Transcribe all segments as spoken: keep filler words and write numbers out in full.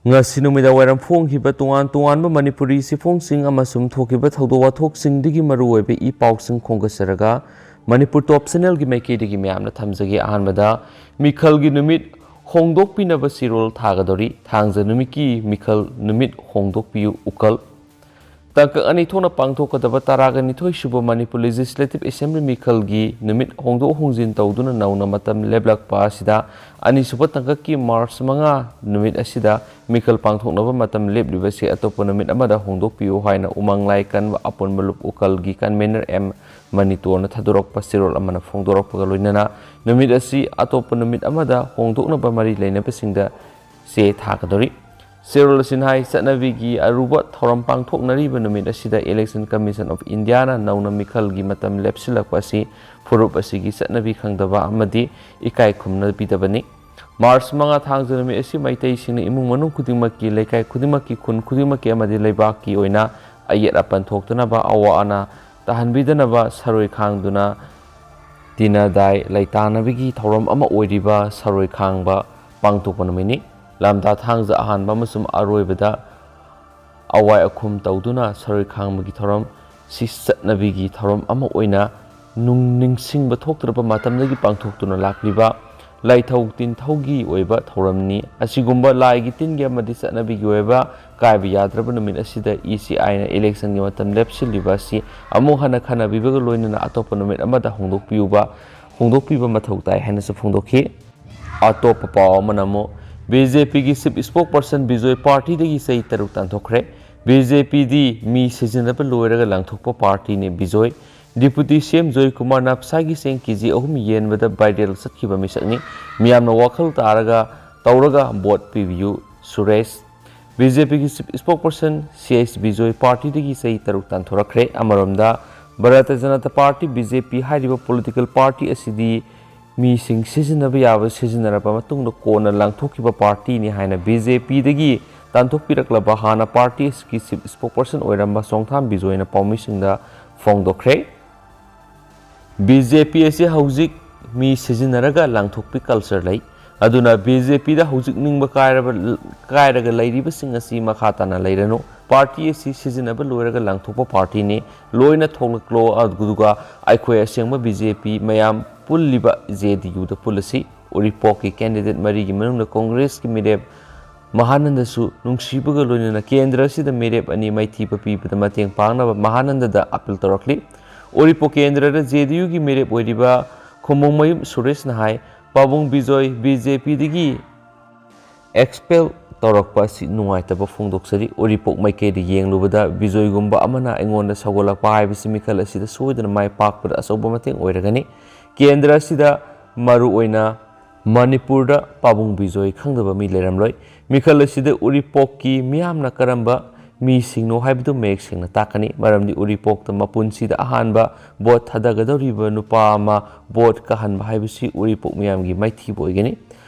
ꯉꯁꯤ ꯅꯨꯃꯤꯗꯥꯡ ꯋꯥꯏꯔꯝ ꯐꯣꯡꯈꯤꯕ ꯇꯣꯉꯥꯟ ꯇꯣꯉꯥꯟꯕ ꯃꯅꯤꯄꯨꯔꯤ ꯆꯦꯐꯣꯡꯁꯤꯡ ꯑꯃꯁꯨꯡ ꯊꯣꯛꯈꯤꯕ ꯊꯧꯗꯣꯛ ꯋꯥꯊꯣꯛꯁꯤꯡꯗꯒꯤ ꯃꯔꯨꯑꯣꯏꯕ ꯏ ꯄꯥꯎꯁꯤꯡ ꯈꯣꯝꯒꯠꯆꯔꯒ, ꯃꯅꯤꯄꯨꯔ ꯇꯣꯞ ꯆꯦꯅꯦꯜꯒꯤ ꯃꯥꯏꯀꯩꯗꯒꯤ ꯃꯌꯥꯝꯅ ꯊꯝꯖꯒꯦ꯫ ꯑꯍꯥꯟꯕꯗ, ꯃꯤꯈꯜꯒꯤ ꯅꯨꯃꯤꯠ ꯍꯣꯡꯗꯣꯛꯄꯤꯅꯕ ꯆꯦꯔꯣꯜ ꯊꯥꯒꯗꯧꯔꯤ꯫ ꯊꯥꯡꯖ ꯅꯨꯃꯤꯠꯀꯤ ꯃꯤꯈꯜ ꯅꯨꯃꯤꯠ ꯍꯣꯡꯗꯣꯛꯄꯤꯌꯨ ꯎꯀꯜ꯫ ꯇꯥꯡꯀꯛ ꯑꯅꯤ ꯊꯣꯛꯅ ꯄꯥꯡꯊꯣꯛꯀꯗꯕ ꯇꯔꯥꯒ ꯅꯤꯊꯣꯏ ꯁꯨꯕ ꯃꯅꯤꯄꯨꯔ ꯂꯦꯖꯤꯁꯂꯦꯇꯤꯚ ꯑꯦꯁꯦꯝꯕ꯭ꯂꯤ ꯃꯤꯈꯜꯒꯤ ꯅꯨꯃꯤꯠ ꯍꯣꯡꯗꯣꯛ ꯍꯣꯡꯖꯤꯟ ꯇꯧꯗꯨꯅ ꯅꯧꯅ ꯃꯇꯝ ꯂꯦꯞꯂꯛꯄ ꯑꯁꯤꯗ, ꯑꯅꯤꯁꯨꯕ ꯇꯥꯡꯀꯛꯀꯤ ꯃꯥꯔꯆ ꯃꯉꯥ ꯅꯨꯃꯤꯠ ꯑꯁꯤꯗ ꯃꯤꯈꯜ ꯄꯥꯡꯊꯣꯛꯅꯕ ꯃꯇꯝ ꯂꯦꯞꯂꯤꯕꯁꯤ ꯑꯇꯣꯞꯄ ꯅꯨꯃꯤꯠ ꯑꯃꯗ ꯍꯣꯡꯗꯣꯛꯄꯤꯌꯨ ꯍꯥꯏꯅ ꯎꯃꯪ ꯂꯥꯏ ꯀꯟꯕ ꯑꯄꯨꯟꯕ ꯂꯨꯞ ꯎꯀꯜꯒꯤ ꯀꯟꯚꯦꯅꯔ ꯑꯦꯝ ꯃꯅꯤꯇꯣꯟꯅ ꯊꯥꯗꯣꯔꯛꯄ ꯆꯦꯔꯣꯜ ꯑꯃꯅ ꯐꯣꯡꯗꯣꯔꯛꯄꯒ ꯂꯣꯏꯅꯅ, ꯅꯨꯃꯤꯠ ꯑꯁꯤ ꯑꯇꯣꯞꯄ ꯅꯨꯃꯤꯠ ꯑꯃꯗ ꯍꯣꯡꯗꯣꯛꯅꯕ ꯃꯔꯤ ꯂꯩꯅꯕꯁꯤꯡꯗ ꯆꯦ ꯊꯥꯒꯗꯧꯔꯤ꯫ ꯆꯦꯔꯣꯜ ꯑꯁꯤꯅ ꯍꯥꯏ, ꯆꯠꯅꯕꯤꯒꯤ ꯑꯔꯨꯕ ꯊꯧꯔꯝ ꯄꯥꯡꯊꯣꯛꯅꯔꯤꯕ ꯅꯨꯃꯤꯠ ꯑꯁꯤꯗ Election Commission of Indiaꯅ ꯅꯧꯅ ꯃꯤꯈꯜꯒꯤ ꯃꯇꯝ ꯂꯦꯞꯁꯤꯜꯂꯛꯄ ꯑꯁꯤ ꯐꯨꯔꯨꯞ ꯑꯁꯤꯒꯤ ꯆꯠꯅꯕꯤ ꯈꯪꯗꯕ ꯑꯃꯗꯤ ꯏꯀꯥꯏ ꯈꯨꯝꯅꯕꯤꯗꯕꯅꯤ꯫ ꯃꯥꯔꯆ ꯃꯉꯥ ꯊꯥꯡꯖ ꯅꯨꯃꯤꯠ ꯑꯁꯤ ꯃꯩꯇꯩꯁꯤꯡꯅ ꯏꯃꯨꯡ ꯃꯅꯨꯡ ꯈꯨꯗꯤꯡꯃꯛꯀꯤ, ꯂꯩꯀꯥꯏ ꯈꯨꯗꯤꯡꯃꯛꯀꯤ, ꯈꯨꯟ ꯈꯨꯗꯤꯡꯃꯛꯀꯤ ꯑꯃꯗꯤ ꯂꯩꯕꯥꯛꯀꯤ ꯑꯣꯏꯅ ꯑꯌꯦꯠ ꯑꯄꯟ ꯊꯣꯛꯇꯅꯕ, ꯑꯋꯥ ꯑꯅꯥ ꯇꯥꯍꯟꯕꯤꯗꯅꯕ ꯁꯔꯣꯏ ꯈꯥꯡꯗꯨꯅ ꯇꯤꯅꯗꯥꯏ ꯂꯩꯇꯥꯅꯕꯒꯤ ꯊꯧꯔꯝ ꯑꯃ ꯑꯣꯏꯔꯤꯕ ꯁꯔꯣꯏ ꯈꯥꯡꯕ ꯄꯥꯡꯊꯣꯛꯄ ꯅꯨꯃꯤꯠꯅꯤ꯫ ꯂꯝꯇꯥ ꯊꯥꯡꯖ ꯑꯍꯥꯟꯕ ꯑꯃꯁꯨꯡ ꯑꯔꯣꯏꯕꯗ ꯑꯋꯥꯏ ꯑꯈꯨꯝ ꯇꯧꯗꯨꯅ ꯁꯔꯣꯏ ꯈꯥꯡꯕꯒꯤ ꯊꯧꯔꯝ ꯁꯤ ꯆꯠꯅꯕꯤꯒꯤ ꯊꯧꯔꯝ ꯑꯃ ꯑꯣꯏꯅ ꯅꯨꯡ ꯅꯤꯡꯁꯤꯡꯕ ꯊꯣꯛꯇ꯭ꯔꯕ ꯃꯇꯝꯗꯒꯤ ꯄꯥꯡꯊꯣꯛꯇꯨꯅ ꯂꯥꯛꯂꯤꯕ ꯂꯥꯏꯊꯧ ꯇꯤꯟꯊꯧꯒꯤ ꯑꯣꯏꯕ ꯊꯧꯔꯝꯅꯤ꯫ ꯑꯁꯤꯒꯨꯝꯕ ꯂꯥꯏꯒꯤ ꯇꯤꯟꯒꯤ ꯑꯃꯗꯤ ꯆꯠꯅꯕꯤꯒꯤ ꯑꯣꯏꯕ ꯀꯥꯏꯕ ꯌꯥꯗ꯭ꯔꯕ ꯅꯨꯃꯤꯠ ꯑꯁꯤꯗ ECIꯅ Electionꯒꯤ ꯃꯇꯝ ꯂꯦꯞꯁꯤꯜꯂꯤꯕ ꯑꯁꯤ ꯑꯃꯨꯛ ꯍꯟꯅ ꯈꯟꯅꯕꯤꯕꯒ ꯂꯣꯏꯅꯅ ꯑꯇꯣꯞꯄ ꯅꯨꯃꯤꯠ ꯑꯃꯗ ꯍꯣꯡꯗꯣꯛꯄꯤꯌꯨꯕ, ꯍꯣꯡꯗꯣꯛꯄꯤꯕ ꯃꯊꯧ ꯇꯥꯏ ꯍꯥꯏꯅꯁꯨ ꯐꯣꯡꯗꯣꯛꯈꯤ꯫ ꯑꯇꯣꯞꯄ ꯄꯥꯎ ꯑꯃꯅ ꯑꯃꯨꯛ, BJPꯒꯤ Chief Spokesperson ꯕꯤꯖꯣꯏ ꯄꯥꯔꯇꯤꯗꯒꯤ ꯆꯍꯤ ꯇꯔꯨꯛ ꯇꯥꯟꯊꯣꯛꯈ꯭ꯔꯦ꯫ BJPꯗꯤ ꯃꯤ ꯁꯤꯖꯤꯟꯅꯕ ꯂꯣꯏꯔꯒ ꯂꯪꯊꯣꯛꯄ ꯄꯥꯔꯇꯤꯅꯤ꯫ ꯕꯤꯖꯣꯏ, Deputy CM ꯖꯣꯏ ꯀꯨꯃꯥꯔ ꯅꯞꯁꯥꯒꯤ ꯆꯦꯡ KG ꯑꯍꯨꯝ ꯌꯦꯟꯕꯗ viral ꯆꯠꯈꯤꯕ ꯃꯤꯁꯛꯅꯤ꯫ ꯃꯤꯌꯥꯝꯅ ꯋꯥꯈꯜ ꯇꯥꯔꯒ ꯇꯧꯔꯒ vote ꯄꯤꯕꯤꯌꯨ꯫ ꯁꯨꯔꯦꯁ, BJPꯒꯤ Chief Spokesperson ꯁꯤ ꯑꯩꯆ ꯕꯤꯖꯣꯏ ꯄꯥꯔꯇꯤꯗꯒꯤ ꯆꯍꯤ ꯇꯔꯨꯛ ꯇꯥꯟꯊꯣꯔꯛꯈ꯭ꯔꯦ꯫ ꯑꯃꯔꯣꯝꯗ, ꯚꯥꯔꯇꯤꯌ ꯖꯅꯇꯥ ꯄꯥꯔꯇꯤ, BJP ꯍꯥꯏꯔꯤꯕ political party ꯑꯁꯤꯗꯤ ꯃꯤꯁꯤꯡ ꯁꯤꯖꯤꯟꯅꯕ ꯌꯥꯕ ꯁꯤꯖꯤꯟꯅꯔꯕ ꯃꯇꯨꯡꯗ ꯀꯣꯟꯅ ꯂꯪꯊꯣꯛꯈꯤꯕ ꯄꯥꯔꯇꯤꯅꯤ ꯍꯥꯏꯅ BJPꯗꯒꯤ ꯇꯥꯟꯊꯣꯛꯄꯤꯔꯛꯂꯕ ꯍꯥꯟꯅ ꯄꯥꯔꯇꯤ ꯑꯁꯤꯒꯤ Chief Spokesperson ꯑꯣꯏꯔꯝꯕ ꯆꯣꯡꯊꯥꯝ ꯕꯤꯖꯣꯏꯅ ꯄꯥꯎꯃꯤꯁꯤꯡꯗ ꯐꯣꯡꯗꯣꯛꯈ꯭ꯔꯦ꯫ BJP ꯑꯁꯤ ꯍꯧꯖꯤꯛ ꯃꯤ ꯁꯤꯖꯤꯟꯅꯔꯒ ꯂꯪꯊꯣꯛꯄꯤ culture ꯂꯩ꯫ ꯑꯗꯨꯅ ꯕꯤ ꯖꯦ ꯄꯤꯗ ꯍꯧꯖꯤꯛ ꯅꯤꯡꯕ ꯀꯥꯏꯔꯕ, ꯀꯥꯏꯔꯒ ꯂꯩꯔꯤꯕꯁꯤꯡ ꯑꯁꯤ ꯃꯈꯥ ꯇꯥꯅ ꯂꯩꯔꯅꯨ꯫ ꯄꯥꯔꯇꯤ ꯑꯁꯤ ꯁꯤꯖꯤꯟꯅꯕ ꯂꯣꯏꯔꯒ ꯂꯥꯡꯊꯣꯛꯄ ꯄꯥꯔꯇꯤꯅꯤ꯫ ꯂꯣꯏꯅ ꯊꯣꯛꯂꯛꯂꯣ, ꯑꯗꯨꯒ ꯑꯩꯈꯣꯏ ꯑꯁꯦꯡꯕ ꯕꯤ ꯖꯦ ꯄꯤ ꯃꯌꯥꯝ ꯄꯨꯜꯂꯤꯕ ꯖꯦ ꯗꯤ ꯌꯨꯗ ꯄꯨꯜꯂꯁꯤ꯫ ꯎꯔꯤꯄꯣꯛꯀꯤ ꯀꯦꯟꯗꯤꯗꯦꯠ ꯃꯔꯤꯒꯤ ꯃꯅꯨꯡꯗ ꯀꯣꯡꯒ꯭ꯔꯦꯁꯀꯤ ꯃꯤꯔꯦꯞ ꯃꯍꯥꯅꯟꯗꯁꯨ ꯅꯨꯡꯁꯤꯕꯒ ꯂꯣꯏꯅꯅ ꯀꯦꯟꯗ꯭ꯔ ꯑꯁꯤꯗ ꯃꯤꯔꯦꯞ ꯑꯅꯤ ꯃꯥꯏꯊꯤꯕ ꯄꯤꯕꯗ ꯃꯇꯦꯡ ꯄꯥꯡꯅꯕ ꯃꯍꯥꯅꯟꯗꯗ ꯑꯄꯤꯜ ꯇꯧꯔꯛꯂꯤ꯫ ꯎꯔꯤꯄꯣꯛ ꯀꯦꯟꯗ꯭ꯔꯗ ꯖꯦ ꯗꯤ ꯌꯨꯒꯤ ꯃꯤꯔꯦꯞ ꯑꯣꯏꯔꯤꯕ ꯈꯣꯡꯕꯣꯡꯃꯌꯨꯝ ꯁꯨꯔꯦꯁꯅ ꯍꯥꯏ, ꯄꯥꯕꯨꯡ ꯕꯤꯖꯣꯏ ꯕꯤ ꯖꯦ ꯄꯤꯗꯒꯤ ꯑꯦꯛꯁꯄꯦꯜ ꯇꯧꯔꯛꯄ ꯑꯁꯤ ꯅꯨꯡꯉꯥꯏꯇꯕ ꯐꯣꯡꯗꯣꯛꯆꯔꯤ꯫ ꯎꯔꯤꯄꯣꯛ ꯃꯥꯏꯀꯩꯗ ꯌꯦꯡꯂꯨꯕꯗ ꯕꯤꯖꯣꯏꯒꯨꯝꯕ ꯑꯃꯅ ꯑꯩꯉꯣꯟꯗ ꯁꯧꯒꯠꯂꯛꯄ ꯍꯥꯏꯕꯁꯤ ꯃꯤꯈꯜ ꯑꯁꯤꯗ ꯁꯣꯏꯗꯅ ꯃꯥꯏ ꯄꯥꯛꯄꯗ ꯑꯆꯧꯕ ꯃꯇꯦꯡ ꯑꯣꯏꯔꯒꯅꯤ꯫ ꯀꯦꯟꯗ꯭ꯔ ꯑꯁꯤꯗ ꯃꯔꯨꯑꯣꯏꯅ ꯃꯅꯤꯄꯨꯔꯗ ꯄꯥꯕꯨꯡ ꯕꯤꯖꯣꯏ ꯈꯪꯗꯕ ꯃꯤ ꯂꯩꯔꯝꯂꯣꯏ꯫ ꯃꯤꯈꯜ ꯑꯁꯤꯗ ꯎꯔꯤꯄꯣꯛꯀꯤ ꯃꯤꯌꯥꯝꯅ ꯀꯔꯝꯕ ꯃꯤꯁꯤꯡꯅꯣ ꯍꯥꯏꯕꯗꯨ ꯃꯌꯦꯛ ꯁꯦꯡꯅ ꯇꯥꯛꯀꯅꯤ, ꯃꯔꯝꯗꯤ ꯎꯔꯤꯄꯣꯛꯇ ꯃꯄꯨꯟꯁꯤꯗ ꯑꯍꯥꯟꯕ ꯚꯣꯠ ꯊꯥꯗꯒꯗꯧꯔꯤꯕ ꯅꯨꯄꯥ ꯑꯃ ꯚꯣꯠ ꯀꯥꯍꯟꯕ ꯍꯥꯏꯕꯁꯤ ꯎꯔꯤꯄꯣꯛ ꯃꯤꯌꯥꯝꯒꯤ ꯃꯥꯏꯊꯤꯕ ꯑꯣꯏꯒꯅꯤ꯫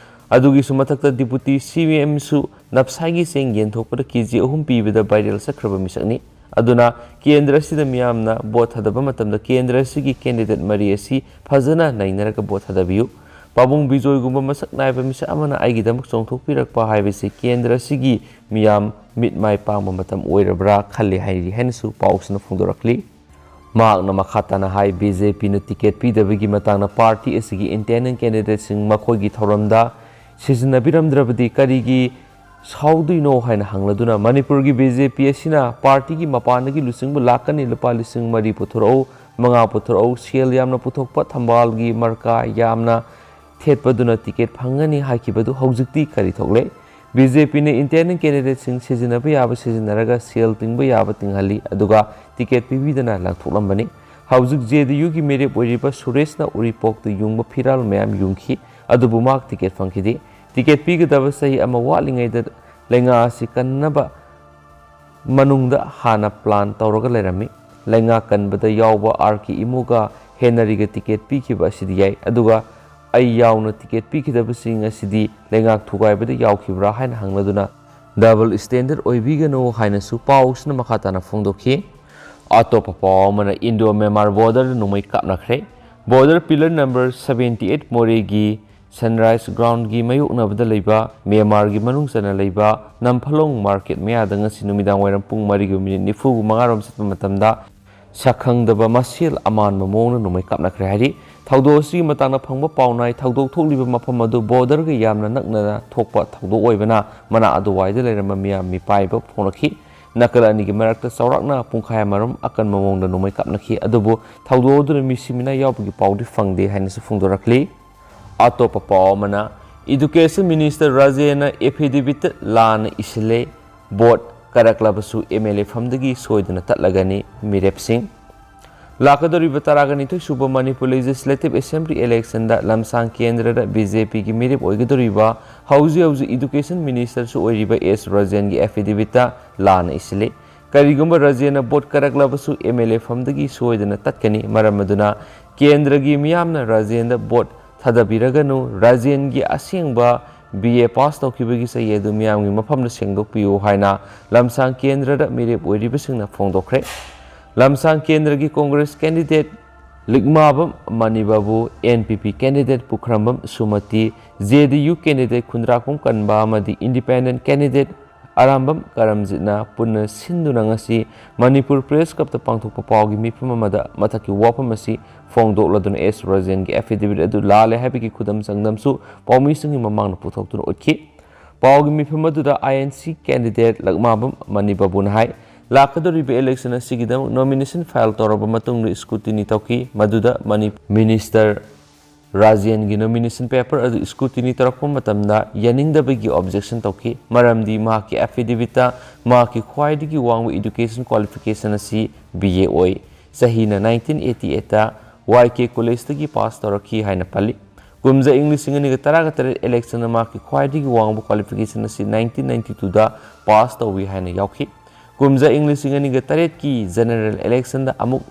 ꯑꯗꯨꯒꯤꯁꯨ ꯃꯊꯛꯇ ꯗꯤꯄꯨꯇꯤ ꯁꯤ ꯑꯦꯝꯁꯨ ꯅꯞꯁꯥꯏꯒꯤ ꯆꯦꯡ ꯌꯦꯟꯊꯣꯛꯄꯗ ꯀꯦ ꯖꯤ ꯑꯍꯨꯝ ꯄꯤꯕꯗ ꯚꯥꯏꯔꯦꯜ ꯆꯠꯈ꯭ꯔꯕ ꯃꯤꯁꯛꯅꯤ꯫ ꯑꯗꯨꯅ ꯀꯦꯟꯗ꯭ꯔ ꯑꯁꯤꯗ ꯃꯤꯌꯥꯝꯅ ꯚꯣꯠ ꯊꯥꯗꯕ ꯃꯇꯝꯗ ꯀꯦꯟꯗ꯭ꯔ ꯑꯁꯤꯒꯤ ꯀꯦꯟꯗꯤꯗꯦꯠ ꯃꯔꯤ ꯑꯁꯤ ꯐꯖꯅ ꯅꯩꯅꯔꯒ ꯚꯣꯠ ꯊꯥꯗꯕꯤꯌꯨ꯫ ꯄꯥꯕꯨꯡ ꯕꯤꯖꯣꯏꯒꯨꯝꯕ ꯃꯁꯛ ꯅꯥꯏꯕ ꯃꯤꯁꯛ ꯑꯃꯅ ꯑꯩꯒꯤꯗꯃꯛ ꯆꯣꯡꯊꯣꯛꯄꯤꯔꯛꯄ ꯍꯥꯏꯕꯁꯤ ꯀꯦꯟꯗ꯭ꯔ ꯑꯁꯤꯒꯤ ꯃꯤꯌꯥꯝ ꯃꯤꯠ ꯃꯥꯏ ꯄꯥꯡꯕ ꯃꯇꯝ ꯑꯣꯏꯔꯕ꯭ꯔꯥ ꯈꯜꯂꯤ ꯍꯥꯏꯔꯤ ꯍꯥꯏꯅꯁꯨ ꯄꯥꯎꯁꯤꯅ ꯐꯣꯡꯗꯣꯔꯛꯂꯤ꯫ ꯃꯍꯥꯛꯅ ꯃꯈꯥ ꯇꯥꯅ ꯍꯥꯏ, ꯕꯤ ꯖꯦ ꯄꯤꯅ ꯇꯤꯀꯦꯠ ꯄꯤꯗꯕꯒꯤ ꯃꯇꯥꯡꯗ ꯄꯥꯔꯇꯤ ꯑꯁꯤꯒꯤ ꯏꯟꯇꯦꯟꯗꯦꯟ ꯀꯦꯟꯗꯤꯗꯦꯠꯁꯤꯡ ꯃꯈꯣꯏꯒꯤ ꯊꯧꯔꯝꯗ ꯁꯤꯖꯤꯟꯅꯕꯤꯔꯝꯗ꯭ꯔꯕꯗꯤ ꯀꯔꯤꯒꯤ ꯁꯥꯎꯗꯣꯏꯅꯣ ꯍꯥꯏꯅ ꯍꯪꯂꯗꯨꯅ, ꯃꯅꯤꯄꯨꯔꯒꯤ ꯕꯤ ꯖꯦ ꯄꯤ ꯑꯁꯤꯅ ꯄꯥꯔꯇꯤꯒꯤ ꯃꯄꯥꯟꯗꯒꯤ ꯂꯨꯆꯤꯡꯕ ꯂꯥꯛꯀꯅꯤ, ꯂꯨꯄꯥ ꯂꯤꯁꯤꯡ ꯃꯔꯤ ꯄꯨꯊꯣꯔꯛꯎ, ꯃꯉꯥ ꯄꯨꯊꯣꯔꯛꯎ, ꯁꯦꯜ ꯌꯥꯝꯅ ꯄꯨꯊꯣꯛꯄ, ꯊꯝꯕꯥꯜꯒꯤ ꯃꯔꯀꯥ ꯌꯥꯝꯅ ꯊꯦꯠꯄꯗꯨꯅ ꯇꯤꯀꯦꯠ ꯐꯪꯒꯅꯤ ꯍꯥꯏꯈꯤꯕꯗꯨ ꯍꯧꯖꯤꯛꯇꯤ ꯀꯔꯤ ꯊꯣꯛꯂꯦ? ꯕꯤ ꯖꯦ ꯄꯤꯅ ꯏꯟꯇꯦꯟꯗꯦꯟ ꯀꯦꯟꯗꯤꯗꯦꯠꯁꯤꯡ ꯁꯤꯖꯤꯟꯅꯕ ꯌꯥꯕ ꯁꯤꯖꯤꯟꯅꯔꯒ ꯁꯦꯜ ꯇꯤꯡꯕ ꯌꯥꯕ ꯇꯤꯡꯍꯜꯂꯤ, ꯑꯗꯨꯒ ꯇꯤꯀꯦꯠ ꯄꯤꯕꯤꯗꯅ ꯂꯪꯊꯣꯛꯂꯝꯕꯅꯤ꯫ ꯍꯧꯖꯤꯛ ꯖꯦ ꯗꯤ ꯌꯨꯒꯤ ꯃꯤꯔꯦꯞ ꯑꯣꯏꯔꯤꯕ ꯁꯨꯔꯦꯁꯅ ꯎꯔꯤꯄꯣꯛꯇ ꯌꯨꯡꯕ ꯐꯤꯔꯥꯜ ꯃꯌꯥꯝ ꯌꯨꯡꯈꯤ, ꯑꯗꯨꯕꯨ ꯃꯍꯥꯛ ꯇꯤꯀꯦꯠ ꯐꯪꯈꯤꯗꯦ꯫ ꯇꯤꯀꯦꯠ ꯄꯤꯒꯗꯕ ꯆꯍꯤ ꯑꯃ ꯋꯥꯠꯂꯤꯉꯩꯗ ꯂꯩꯉꯥꯛ ꯑꯁꯤ ꯀꯟꯅꯕ ꯃꯅꯨꯡꯗ ꯍꯥꯟꯅ ꯄ꯭ꯂꯥꯟ ꯇꯧꯔꯒ ꯂꯩꯔꯝꯃꯤ꯫ ꯂꯩꯉꯥꯛ ꯀꯟꯕꯗ ꯌꯥꯎꯕ ꯑꯥꯔ ꯀꯦ ꯏꯃꯣꯒ ꯍꯦꯅꯔꯤꯒ ꯇꯤꯀꯦꯠ ꯄꯤꯈꯤꯕ ꯑꯁꯤꯗꯤ ꯌꯥꯏ, ꯑꯗꯨꯒ ꯑꯩ ꯌꯥꯎꯅ ꯇꯤꯀꯦꯠ ꯄꯤꯈꯤꯗꯕꯁꯤꯡ ꯑꯁꯤꯗꯤ ꯂꯩꯉꯥꯛ ꯊꯨꯒꯥꯏꯕꯗ ꯌꯥꯎꯈꯤꯕ꯭ꯔꯥ ꯍꯥꯏꯅ ꯍꯪꯂꯗꯨꯅ, ꯗꯕꯜ ꯁ꯭ꯇꯦꯟꯗꯔꯗ ꯑꯣꯏꯕꯤꯒꯅꯨ ꯍꯥꯏꯅꯁꯨ ꯄꯥꯎꯁꯤꯅ ꯃꯈꯥ ꯇꯥꯅ ꯐꯣꯡꯗꯣꯛꯈꯤ꯫ ꯑꯇꯣꯞꯄ ꯄꯥꯎ ꯑꯃꯅ, ꯏꯟꯗꯣ ꯃ꯭ꯌꯥꯟꯃꯥꯔ ꯕꯣꯔꯗꯔꯗ ꯅꯣꯡꯃꯩ ꯀꯥꯞꯅꯈ꯭ꯔꯦ꯫ Border pillar number seventy eight ꯃꯣꯔꯦꯒꯤ Sunrise Groundꯒꯤ ꯃꯥꯌꯣꯛꯅꯕꯗ ꯂꯩꯕ ꯃ꯭ꯌꯥꯟꯃꯥꯔꯒꯤ ꯃꯅꯨꯡ ꯆꯟꯅ ꯂꯩꯕ ꯅꯝꯐꯂꯣꯡ ꯃꯥꯔꯀꯦꯠ ꯃꯌꯥꯗ ꯉꯁꯤ ꯅꯨꯃꯤꯗꯥꯡ ꯋꯥꯏꯔꯝ ꯄꯨꯡ ꯃꯔꯤꯒ ꯃꯤꯅꯤꯠ ꯅꯤꯐꯨ ꯃꯉꯥꯔꯣꯝ ꯆꯠꯄ ꯃꯇꯝꯗ ꯁꯛꯈꯪꯗꯕ ꯃꯁꯦꯜ ꯑꯃꯥꯟꯕ ꯃꯑꯣꯡꯗ ꯅꯣꯡꯃꯩ ꯀꯥꯞꯅꯈ꯭ꯔꯦ ꯍꯥꯏꯔꯤ꯫ ꯊꯧꯗꯣꯛ ꯑꯁꯤꯒꯤ ꯃꯇꯥꯡꯗ ꯐꯪꯕ ꯄꯥꯎ ꯅꯥꯏ꯫ ꯊꯧꯗꯣꯛ ꯊꯣꯛꯂꯤꯕ ꯃꯐꯝ ꯑꯗꯨ borderꯒ ꯌꯥꯝꯅ ꯅꯛꯅꯅ ꯊꯣꯛꯄ ꯊꯧꯗꯣꯛ ꯑꯣꯏꯕꯅ ꯃꯅꯥꯛ ꯑꯗꯨꯋꯥꯏꯗ ꯂꯩꯔꯝꯕ ꯃꯤꯌꯥꯝ ꯃꯤꯄꯥꯏꯕ ꯐꯣꯡꯂꯛꯈꯤ꯫ ꯅꯥꯀꯜ ꯑꯅꯤꯒꯤ ꯃꯔꯛꯇ ꯆꯥꯎꯔꯥꯛꯅ ꯄꯨꯡꯈꯥꯏ ꯑꯃꯔꯣꯝ ꯑꯀꯟꯕ ꯃꯑꯣꯡꯗ ꯅꯣꯡꯃꯩ ꯀꯥꯞꯅꯈꯤ, ꯑꯗꯨꯕꯨ ꯊꯧꯗꯣꯛ ꯑꯗꯨꯗ ꯃꯤ ꯁꯤꯃꯤꯅꯥ ꯌꯥꯎꯕꯒꯤ ꯄꯥꯎꯗꯤ ꯐꯪꯗꯦ ꯍꯥꯏꯅꯁꯨ ꯐꯣꯡꯗꯣꯔꯛꯂꯤ꯫ ꯑꯇꯣꯞꯄ ꯄꯥꯎ ꯑꯃꯅ, Education Minister ꯔꯥꯖꯦꯟꯅ affidavitꯇ ꯂꯥꯟꯅ ꯏꯁꯤꯜꯂꯦ, vote ꯀꯥꯔꯛꯂꯕꯁꯨ MLA ꯐꯝꯗꯒꯤ ꯁꯣꯏꯗꯅ ꯇꯠꯂꯒꯅꯤ꯫ ꯃꯤꯔꯦꯞꯁꯤꯡ ꯂꯥꯛꯀꯗꯧꯔꯤꯕ ꯇꯔꯥꯒ ꯅꯤꯊꯣꯏ ꯁꯨꯕ Manipur Legislative Assembly electionꯗ ꯂꯝꯁꯥꯡ ꯀꯦꯟꯗ꯭ꯔꯗ BJPꯒꯤ ꯃꯤꯔꯦꯞ ꯑꯣꯏꯒꯗꯧꯔꯤꯕ, ꯍꯧꯖꯤꯛ ꯍꯧꯖꯤꯛ Education Ministerꯁꯨ ꯑꯣꯏꯔꯤꯕ S ꯔꯥꯖꯦꯟꯒꯤ affidavitꯇ ꯂꯥꯟꯅ ꯏꯁꯤꯜꯂꯤ꯫ ꯀꯔꯤꯒꯨꯝꯕ ꯔꯥꯖꯦꯟꯅ vote ꯀꯥꯔꯛꯂꯕꯁꯨ MLA ꯐꯝꯗꯒꯤ ꯁꯣꯏꯗꯅ ꯇꯠꯀꯅꯤ꯫ ꯃꯔꯝ ꯑꯗꯨꯅ ꯀꯦꯟꯗ꯭ꯔꯒꯤ ꯃꯤꯌꯥꯝꯅ ꯔꯥꯖꯦꯟꯗ vote ꯊꯥꯗꯕꯤꯔꯒꯅꯨ꯫ ꯔꯥꯖꯦꯟꯒꯤ ꯑꯁꯦꯡꯕ BA pass ꯇꯧꯈꯤꯕꯒꯤ ꯆꯍꯤ ꯑꯗꯨ ꯃꯤꯌꯥꯝꯒꯤ ꯃꯐꯝꯗ ꯁꯦꯡꯗꯣꯛꯄꯤꯌꯨ ꯍꯥꯏꯅ ꯂꯝꯁꯥꯡ ꯀꯦꯟꯗ꯭ꯔꯗ ꯃꯤꯔꯦꯞ ꯑꯣꯏꯔꯤꯕꯁꯤꯡꯅ ꯐꯣꯡꯗꯣꯛꯈ꯭ꯔꯦ꯫ ꯂꯝꯁꯥꯡ ꯀꯦꯟꯗ꯭ꯔꯒꯤ Congress candidate ꯂꯤꯛꯃꯥꯕꯝ ꯃꯅꯤꯕꯥꯕꯨ, NPP candidate ꯄꯨꯈ꯭ꯔꯝꯕꯝ ꯁꯨꯃꯇꯤ, JDU candidate ꯈꯨꯟꯗ꯭ꯔꯥꯛꯄꯝ ꯀꯟꯕ ꯑꯃꯗꯤ independent candidate ꯑꯔꯥꯝꯕꯝ ꯀꯔꯝꯖꯤꯠꯅ ꯄꯨꯟꯅ ꯁꯤꯟꯗꯨꯅ ꯉꯁꯤ ꯃꯅꯤꯄꯨꯔ Press Clubꯇ ꯄꯥꯡꯊꯣꯛꯄ ꯄꯥꯎꯒꯤ ꯃꯤꯐꯝ ꯑꯃꯗ ꯃꯊꯛꯀꯤ ꯋꯥꯐꯝ ꯑꯁꯤ ꯐꯣꯡꯗꯣꯛꯂꯗꯨꯅ S ꯔꯥꯖꯦꯟꯒꯤ affidavit ꯑꯗꯨ ꯂꯥꯜꯂꯦ ꯍꯥꯏꯕꯒꯤ ꯈꯨꯗꯝ ꯆꯥꯡꯗꯝꯁꯨ ꯄꯥꯎꯃꯤꯁꯤꯡꯒꯤ ꯃꯃꯥꯡꯗ ꯄꯨꯊꯣꯛꯇꯨꯅ ꯎꯠꯈꯤ꯫ ꯄꯥꯎꯒꯤ ꯃꯤꯐꯝ ꯑꯗꯨꯗ INC candidate ꯂꯛꯃꯥꯕꯝ ꯃꯅꯤꯕꯥꯕꯨꯅ ꯍꯥꯏ, ꯂꯥꯛꯀꯗꯧꯔꯤꯕ election ꯑꯁꯤꯒꯤꯗꯃꯛ nomination file ꯇꯧꯔꯕ ꯃꯇꯨꯡꯗ scrutiny ꯇꯧꯈꯤ꯫ ꯃꯗꯨꯗ ꯃꯅꯤ-, Minister ꯔꯥꯖꯦꯟꯒꯤ nomination paper ꯑꯗꯨ scrutiny ꯇꯧꯔꯛꯄ ꯃꯇꯝꯗ ꯌꯥꯅꯤꯡꯗꯕꯒꯤ objection ꯇꯧꯈꯤ꯫ ꯃꯔꯝꯗꯤ ꯃꯍꯥꯛꯀꯤ affidavitꯇ ꯃꯍꯥꯛꯀꯤ ꯈ꯭ꯋꯥꯏꯗꯒꯤ ꯋꯥꯡꯕ education qualification ꯑꯁꯤ BA ꯑꯣꯏ꯫ ꯆꯍꯤꯅ nineteen eighty eightꯇ YK Collegeꯇꯒꯤ pass ꯇꯧꯔꯛꯈꯤ ꯍꯥꯏꯅ ꯄꯜꯂꯤ꯫ ꯀꯨꯝꯖꯥ ꯏꯪ ꯂꯤꯁꯤꯡ ꯑꯅꯤꯒ ꯇꯔꯥꯒ ꯇꯔꯦꯠ electionꯗ ꯃꯍꯥꯛꯀꯤ ꯈ꯭ꯋꯥꯏꯗꯒꯤ ꯋꯥꯡꯕ qualification ꯑꯁꯤ nineteen ninety twoꯗ pass ꯇꯧꯏ ꯍꯥꯏꯅ ꯌꯥꯎꯈꯤ꯫ ꯀꯨꯝꯖꯥ ꯏꯪ ꯂꯤꯁꯤꯡ ꯑꯅꯤꯒ ꯇꯔꯦꯠꯀꯤ general electionꯗ ꯑꯃꯨꯛ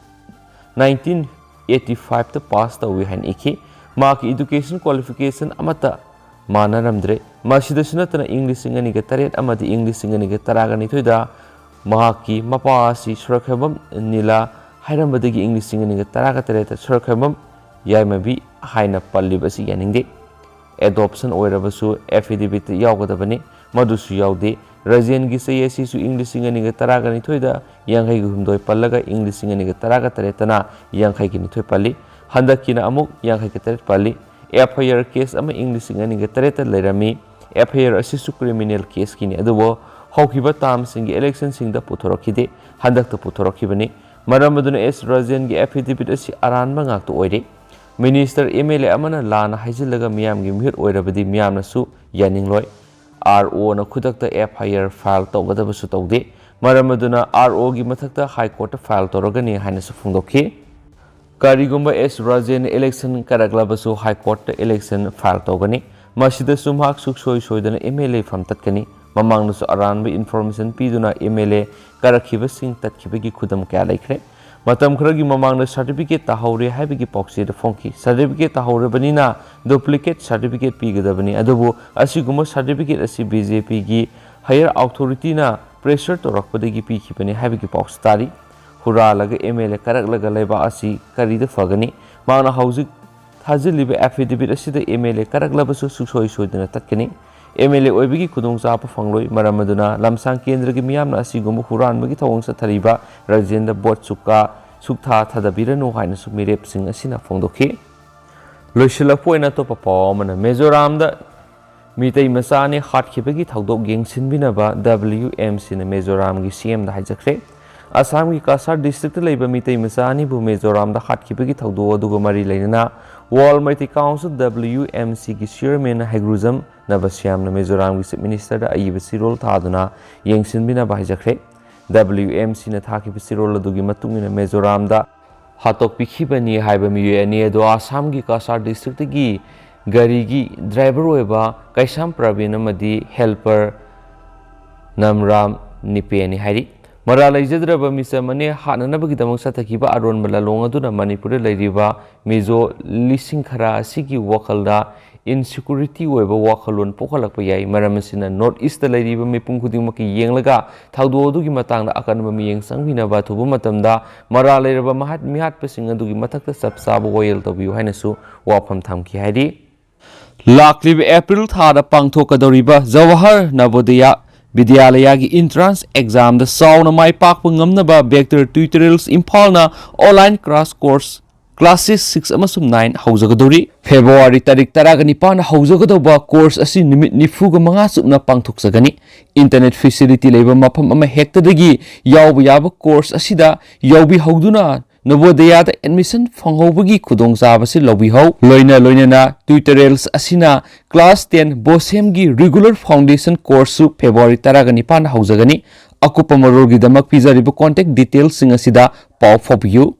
nineteen eighty fiveꯇ pass ꯇꯧꯏ ꯍꯥꯏꯅ ꯏꯈꯤ꯫ ꯃꯍꯥꯛꯀꯤ education qualification ꯑꯃꯠꯇ ꯃꯥꯟꯅꯔꯝꯗ꯭ꯔꯦ꯫ ꯃꯁꯤꯗꯁꯨ ꯅꯠꯇꯅ ꯏꯪ ꯂꯤꯁꯤꯡ ꯑꯅꯤꯒ ꯇꯔꯦꯠ ꯑꯃꯗꯤ ꯏꯪ ꯂꯤꯁꯤꯡ ꯑꯅꯤꯒ ꯇꯔꯥꯒ ꯅꯤꯊꯣꯏꯗ ꯃꯍꯥꯛꯀꯤ ꯃꯄꯥ ꯑꯁꯤ ꯁꯨꯔꯛꯈꯦꯝꯕꯝ ꯅꯤꯂꯥ ꯍꯥꯏꯔꯝꯕꯗꯒꯤ ꯏꯪ ꯂꯤꯁꯤꯡ ꯑꯅꯤꯒ ꯇꯔꯥꯒ ꯇꯔꯦꯠꯇ ꯁꯨꯔꯛꯈꯦꯝꯕꯝ ꯌꯥꯏꯃꯕꯤ ꯍꯥꯏꯅ ꯄꯜꯂꯤꯕ ꯑꯁꯤ ꯌꯥꯅꯤꯡꯗꯦ꯫ ꯑꯦꯗꯣꯞꯁꯟ ꯑꯣꯏꯔꯕꯁꯨ ꯑꯦꯐꯤꯗꯦꯕꯤꯠꯇ ꯌꯥꯎꯒꯗꯕꯅꯤ꯫ ꯃꯗꯨꯁꯨ ꯌꯥꯎꯗꯦ꯫ ꯔꯥꯖꯦꯟꯒꯤ ꯆꯍꯤ ꯑꯁꯤꯁꯨ ꯏꯪ ꯂꯤꯁꯤꯡ ꯑꯅꯤꯒ ꯇꯔꯥꯒ ꯅꯤꯊꯣꯏꯗ ꯌꯥꯡꯈꯩꯒ ꯍꯨꯝꯗꯣꯏ ꯄꯜꯂꯒ ꯏꯪ ꯂꯤꯁꯤꯡ ꯑꯅꯤꯒ ꯇꯔꯥꯒ ꯇꯔꯦꯠꯇꯅ ꯌꯥꯡꯈꯩꯒ ꯅꯤꯊꯣꯏ ꯄꯜꯂꯤ꯫ ꯍꯟꯗꯛꯀꯤꯅ ꯑꯃꯨꯛ ꯌꯥꯡꯈꯩꯒ ꯇꯔꯦꯠ ꯄꯜꯂꯤ꯫ ꯑꯦꯐ ꯑꯥꯏ ꯑꯥꯔ ꯀꯦꯁ ꯑꯃ ꯏꯪ ꯂꯤꯁꯤꯡ ꯑꯅꯤꯒ ꯇꯔꯦꯠꯇ ꯂꯩꯔꯝꯃꯤ꯫ ꯑꯦꯐ ꯑꯥꯏ ꯑꯥꯔ ꯑꯁꯤꯁꯨ ꯀ꯭ꯔꯤꯃꯤꯅꯦꯜ ꯀꯦꯁꯀꯤꯅꯤ꯫ ꯑꯗꯨꯕꯨ ꯍꯧꯈꯤꯕ ꯇꯥꯝꯁꯤꯡꯒꯤ ꯏꯂꯦꯛꯁꯟꯁꯤꯡꯗ ꯄꯨꯊꯣꯔꯛꯈꯤꯗꯦ꯫ ꯍꯟꯗꯛꯇ ꯄꯨꯊꯣꯔꯛꯈꯤꯕꯅꯤ꯫ ꯃꯔꯝ ꯑꯗꯨꯅ ꯑꯦꯁ ꯔꯥꯖꯦꯟꯒꯤ ꯑꯦꯐꯤꯗꯦꯕꯤꯠ ꯑꯁꯤ ꯑꯔꯥꯟꯕ ꯉꯥꯛꯇ ꯑꯣꯏꯔꯦ꯫ ꯃꯤꯅꯤꯁꯇꯔ, ꯑꯦꯝ ꯑꯦꯜ ꯑꯦ ꯑꯃꯅ ꯂꯥꯟꯅ ꯍꯥꯏꯖꯤꯜꯂꯒ ꯃꯤꯌꯥꯝꯒꯤ ꯃꯤꯍꯨꯠ ꯑꯣꯏꯔꯕꯗꯤ ꯃꯤꯌꯥꯝꯅꯁꯨ ꯌꯥꯅꯤꯡꯂꯣꯏ꯫ ꯑꯥꯔ ꯑꯣꯅ ꯈꯨꯗꯛꯇ ꯑꯦꯐ ꯑꯥꯏ ꯑꯥꯔ ꯐꯥꯏꯜ ꯇꯧꯒꯗꯕꯁꯨ ꯇꯧꯗꯦ꯫ ꯃꯔꯝ ꯑꯗꯨꯅ ꯑꯥꯔ ꯑꯣꯒꯤ ꯃꯊꯛꯇ ꯍꯥꯏ ꯀꯣꯔꯠꯇ ꯐꯥꯏꯜ ꯇꯧꯔꯒꯅꯤ ꯍꯥꯏꯅꯁꯨ ꯐꯣꯡꯗꯣꯛꯈꯤ꯫ ꯀꯔꯤꯒꯨꯝꯕ ꯑꯦꯁ ꯔꯥꯖꯦꯟꯅ ꯏꯂꯦꯛꯁꯟ ꯀꯥꯔꯛꯂꯕꯁꯨ ꯍꯥꯏ ꯀꯣꯔꯠꯇ ꯏꯂꯦꯛꯁꯟ ꯐꯥꯏꯜ ꯇꯧꯒꯅꯤ꯫ ꯃꯁꯤꯗꯁꯨ ꯃꯍꯥꯛ ꯁꯨꯡꯁꯣꯏ ꯁꯣꯏꯗꯅ ꯑꯦꯝ ꯑꯦꯜ ꯑꯦ ꯐꯝ ꯇꯠꯀꯅꯤ꯫ ꯃꯃꯥꯡꯗꯁꯨ ꯑꯔꯥꯟꯕ ꯏꯟꯐꯣꯔꯃꯦꯁꯟ ꯄꯤꯗꯨꯅ ꯑꯦꯝ ꯑꯦꯜ ꯑꯦ ꯀꯥꯔꯛꯈꯤꯕꯁꯤꯡ ꯇꯠꯈꯤꯕꯒꯤ ꯈꯨꯗꯝ ꯀꯌꯥ ꯂꯩꯈ꯭ꯔꯦ꯫ ꯃꯇꯝ ꯈꯔꯒꯤ ꯃꯃꯥꯡꯗ ꯁꯥꯔꯇꯤꯐꯤꯀꯦꯠ ꯇꯥꯍꯧꯔꯦ ꯍꯥꯏꯕꯒꯤ ꯄꯥꯎꯆꯦꯗ ꯐꯣꯡꯈꯤ꯫ ꯁꯥꯔꯇꯤꯐꯤꯀꯦꯠ ꯇꯥꯍꯧꯔꯕꯅꯤꯅ ꯗꯨꯄ꯭ꯂꯤꯀꯦꯠ ꯁꯥꯔꯇꯤꯐꯤꯀꯦꯠ ꯄꯤꯒꯗꯕꯅꯤ꯫ ꯑꯗꯨꯕꯨ ꯑꯁꯤꯒꯨꯝꯕ ꯁꯥꯔꯇꯤꯐꯤꯀꯦꯠ ꯑꯁꯤ ꯕꯤ ꯖꯦ ꯄꯤꯒꯤ ꯍꯥꯌꯔ ꯑꯣꯊꯣꯔꯤꯇꯤꯅ ꯄ꯭ꯔꯦꯁꯔ ꯇꯧꯔꯛꯄꯗꯒꯤ ꯄꯤꯈꯤꯕꯅꯤ ꯍꯥꯏꯕꯒꯤ ꯄꯥꯎꯁꯨ ꯇꯥꯔꯤ꯫ ꯍꯨꯔꯥꯜꯂꯒ ꯑꯦꯝ ꯑꯦꯜ ꯑꯦ ꯀꯥꯔꯛꯂꯒ ꯂꯩꯕꯥꯛ ꯑꯁꯤ ꯀꯔꯤꯗ ꯐꯒꯅꯤ? ꯃꯍꯥꯛꯅ ꯍꯧꯖꯤꯛ ꯊꯥꯖꯤꯜꯂꯤꯕ ꯑꯦꯐꯤꯗꯦꯕꯤꯠ ꯑꯁꯤꯗ ꯑꯦꯝ ꯑꯦꯜ ꯑꯦ ꯀꯥꯔꯛꯂꯕꯁꯨ ꯁꯨꯡꯁꯣꯏ ꯁꯣꯏꯗꯅ ꯇꯠꯀꯅꯤ꯫ ꯑꯦꯝ ꯑꯦꯜ ꯑꯦ ꯑꯣꯏꯕꯒꯤ ꯈꯨꯗꯣꯡꯆꯥꯕ ꯐꯪꯂꯣꯏ꯫ ꯃꯔꯝ ꯑꯗꯨꯅ ꯂꯝꯁꯥꯡ ꯀꯦꯟꯗ꯭ꯔꯒꯤ ꯃꯤꯌꯥꯝꯅ ꯑꯁꯤꯒꯨꯝꯕ ꯍꯨꯔꯥꯟꯕꯒꯤ ꯊꯧꯑꯣꯡ ꯆꯠꯊꯔꯤꯕ ꯔꯥꯖꯦꯟꯗ ꯚꯣꯠ ꯁꯨꯛꯀꯥ ꯁꯨꯛꯊꯥ ꯊꯥꯗꯕꯤꯔꯅꯨ ꯍꯥꯏꯅꯁꯨ ꯃꯤꯔꯦꯞꯁꯤꯡ ꯑꯁꯤꯅ ꯐꯣꯡꯗꯣꯛꯈꯤ꯫ ꯂꯣꯏꯁꯤꯜꯂꯛꯄ ꯑꯣꯏꯅ ꯑꯇꯣꯞꯄ ꯄꯥꯎ ꯑꯃꯅ, ꯃꯤꯖꯣꯔꯥꯝꯗ ꯃꯤꯇꯩ ꯃꯆꯥ ꯑꯅꯤ ꯍꯥꯠꯈꯤꯕꯒꯤ ꯊꯧꯗꯣꯛ ꯌꯦꯡꯁꯤꯟꯕꯤꯅꯕ ꯗꯕ꯭ꯂꯤꯌꯨ ꯑꯦꯝ ꯁꯤꯅ ꯃꯤꯖꯣꯔꯥꯝꯒꯤ ꯁꯤ ꯑꯦꯝꯗ ꯍꯥꯏꯖꯈ꯭ꯔꯦ꯫ ꯑꯁꯥꯝꯒꯤ ꯀꯁꯥꯔ ꯗꯤꯁꯇ꯭ꯔꯤꯛꯇ ꯂꯩꯕ ꯃꯤꯇꯩ ꯃꯆꯥ ꯑꯅꯤꯕꯨ ꯃꯤꯖꯣꯔꯥꯝꯗ ꯍꯥꯠꯈꯤꯕꯒꯤ ꯊꯧꯗꯣꯛ ꯑꯗꯨꯒ ꯃꯔꯤ ꯂꯩꯅꯅ ꯋꯥꯔꯜ ꯃꯩꯇꯩ ꯀꯥꯎꯟꯁꯤꯜ, ꯗꯕ꯭ꯂꯤꯌꯨ ꯑꯦꯝ ꯁꯤꯒꯤ ꯆꯤꯌꯔꯃꯦꯟ ꯍꯩꯒ꯭ꯔꯨꯖꯝ ꯅꯕꯁ꯭ꯌꯥꯝꯅ ꯃꯤꯖꯣꯔꯥꯝꯒꯤ ꯆꯤꯐ ꯃꯤꯅꯤꯁꯇꯔꯗ ꯑꯏꯕ ꯆꯦꯔꯣꯜ ꯊꯥꯗꯨꯅ ꯌꯦꯡꯁꯤꯟꯕꯤꯅꯕ ꯍꯥꯏꯖꯈ꯭ꯔꯦ꯫ ꯗꯕ꯭ꯂꯤꯌꯨ ꯑꯦꯝ ꯁꯤꯅ ꯊꯥꯈꯤꯕ ꯆꯦꯔꯣꯜ ꯑꯗꯨꯒꯤ ꯃꯇꯨꯡ ꯏꯟꯅ ꯃꯤꯖꯣꯔꯥꯝꯗ ꯍꯥꯠꯇꯣꯛꯄꯤꯈꯤꯕꯅꯤ ꯍꯥꯏꯕ ꯃꯤꯑꯣꯏ ꯑꯅꯤ ꯑꯗꯨ ꯑꯁꯥꯝꯒꯤ ꯀꯁꯥꯔ ꯗꯤꯁꯇ꯭ꯔꯤꯛꯇꯒꯤ ꯒꯥꯔꯤꯒꯤ ꯗ꯭ꯔꯥꯏꯚꯔ ꯑꯣꯏꯕ ꯀꯩꯁꯥꯝ ꯄ꯭ꯔꯕꯤꯟ ꯑꯃꯗꯤ ꯍꯦꯜꯄꯔ ꯅꯝꯔꯥꯝ ꯅꯤꯄꯦꯅꯤ ꯍꯥꯏꯔꯤ꯫ ꯃꯔꯥꯜ ꯂꯩꯖꯗ꯭ꯔꯕ ꯃꯤꯆꯝ ꯑꯅꯤ ꯍꯥꯠꯅꯅꯕꯒꯤꯗꯃꯛ ꯆꯠꯊꯈꯤꯕ ꯑꯔꯣꯟꯕ ꯂꯥꯂꯣꯡ ꯑꯗꯨꯅ ꯃꯅꯤꯄꯨꯔꯗ ꯂꯩꯔꯤꯕ ꯃꯤꯖꯣ ꯂꯤꯁꯤꯡ ꯈꯔ ꯑꯁꯤꯒꯤ ꯋꯥꯈꯜꯗ ꯏꯟꯁꯤꯀ꯭ꯌꯨꯔꯤꯇꯤ ꯑꯣꯏꯕ ꯋꯥꯈꯜꯂꯣꯟ ꯄꯣꯛꯍꯜꯂꯛꯄ ꯌꯥꯏ꯫ ꯃꯔꯝ ꯑꯁꯤꯅ ꯅꯣꯔꯠ ꯏꯁꯇ ꯂꯩꯔꯤꯕ ꯃꯤꯄꯨꯝ ꯈꯨꯗꯤꯡꯃꯛꯀꯤ ꯌꯦꯡꯂꯒ ꯊꯧꯗꯣꯛ ꯑꯗꯨꯒꯤ ꯃꯇꯥꯡꯗ ꯑꯀꯟꯕ ꯃꯤꯠꯌꯦꯡ ꯆꯪꯕꯤꯅꯕ ꯑꯊꯨꯕ ꯃꯇꯝꯗ ꯃꯔꯥꯜ ꯂꯩꯔꯕ ꯃꯍꯥꯠ-, ꯃꯤꯍꯥꯠꯄꯁꯤꯡ ꯑꯗꯨꯒꯤ ꯃꯊꯛꯇ ꯆꯞ ꯆꯥꯕ ꯋꯥꯌꯦꯜ ꯇꯧꯕꯤꯌꯨ ꯍꯥꯏꯅꯁꯨ ꯋꯥꯐꯝ ꯊꯝꯈꯤ ꯍꯥꯏꯔꯤ꯫ ꯂꯥꯛꯂꯤꯕ ꯑꯦꯄ꯭ꯔꯤꯜ ꯊꯥꯗ ꯄꯥꯡꯊꯣꯛꯀꯗꯧꯔꯤꯕ ꯖꯋꯥꯍꯔ ꯅꯕꯣꯗꯌ ꯕꯤꯗ꯭ꯌꯥꯂꯌꯥꯒꯤ entrance examꯗ ꯆꯥꯎꯅ ꯃꯥꯏ ꯄꯥꯛꯄ ꯉꯝꯅꯕ Vector Tutorials ꯏꯝꯐꯥꯜꯅ online class course classes six ꯑꯃꯁꯨꯡ nine ꯍꯧꯖꯒꯗꯧꯔꯤ꯫ ꯐꯦꯕ꯭ꯔꯨꯋꯥꯔꯤ ꯇꯥꯔꯤꯛ ꯇꯔꯥꯒ ꯅꯤꯄꯥꯟꯗ ꯍꯧꯖꯒꯗꯧꯕ course ꯑꯁꯤ ꯅꯨꯃꯤꯠ ꯅꯤꯐꯨꯒ ꯃꯉꯥ ꯆꯨꯞꯅ ꯄꯥꯡꯊꯣꯛꯆꯒꯅꯤ꯫ Internet facility ꯂꯩꯕ ꯃꯐꯝ ꯑꯃ ꯍꯦꯛꯇꯗꯒꯤ ꯌꯥꯎꯕ ꯌꯥꯕ course ꯑꯁꯤꯗ ꯌꯥꯎꯕꯤꯍꯧꯗꯨꯅ ꯅꯕꯣꯗꯌꯥꯗ admission ꯐꯪꯍꯧꯕꯒꯤ ꯈꯨꯗꯣꯡꯆꯥꯕꯁꯤ ꯂꯧꯕꯤꯍꯧ꯫ ꯂꯣꯏꯅ ꯂꯣꯏꯅꯅ tutorials ꯑꯁꯤꯅ class ten BOSEMꯒꯤ regular foundation courseꯁꯨ ꯐꯦꯕ꯭ꯔꯨꯋꯥꯔꯤ ꯇꯔꯥꯒ ꯅꯤꯄꯥꯟꯗ ꯍꯧꯖꯒꯅꯤ꯫ ꯑꯀꯨꯞꯄ ꯃꯔꯣꯜꯒꯤꯗꯃꯛ ꯄꯤꯖꯔꯤꯕ contact detailsꯁꯤꯡ ꯑꯁꯤꯗ ꯄꯥꯎ ꯐꯥꯎꯕꯤꯌꯨ꯫